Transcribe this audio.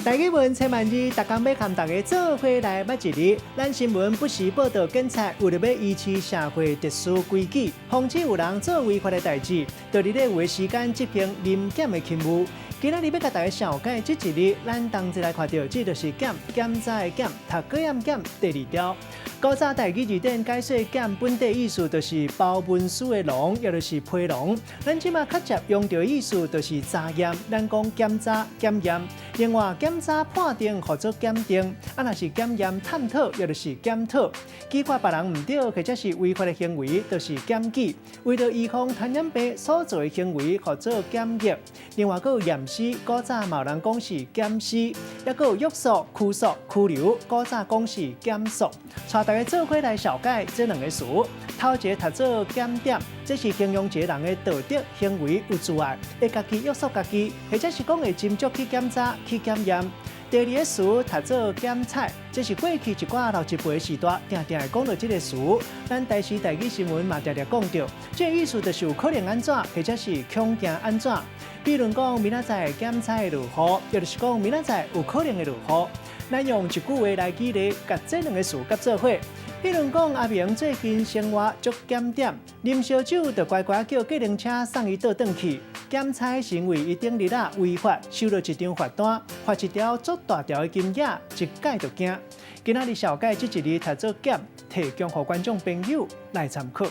台語文千萬字，逐工欲共大家做伙來捌一字。咱新聞不時報導警察為著欲維持社會秩序規矩，防止有人做違法的代誌，就佇咧有的時間執行臨檢的勤務。今仔日欲共大家紹介這一字，咱同齊來看著，這就是檢，檢查的檢，讀過驗檢第二條。古早台語字典解說檢本底意思就是包文書的籠，也就是批籠。咱這馬較捷用著意思就是查驗，咱講檢查、檢驗。另外，檢查判定號做檢定，啊，若是檢驗探討，也就是檢討。記掛別人毋對，或者是違法的行為，就是檢舉。為著預防傳染病所做的行為，號做檢疫。另外，閣有驗屍，古早嘛有人講是檢屍，抑閣有約束、拘束、拘留，古早講是檢束。帶大家做伙來紹介這兩個詞。頭一个讀做檢點，這是形容一個人的道德行為有阻礙，會家己約束家己，或者是講會斟酌去檢查、去檢驗。第二个詞讀做檢採，這是過去一寡老一輩時代，定定會講著這个詞。咱台視台語新聞嘛定定講著，這个意思就是有可能按怎，或者是恐驚按怎。比如講，明仔載檢採會落雨，也就是講明仔載有可能會落雨。咱用一句話來舉例，共這兩个詞佮做伙。比如講，阿明最近生活足檢點，啉燒酒就乖乖叫計程車送伊倒轉去。檢採是因為伊頂日仔違法，收到一張罰單，罰一條足大條的金額，一改就驚。今仔日紹介這一字讀做檢，提供予觀眾朋友來參考。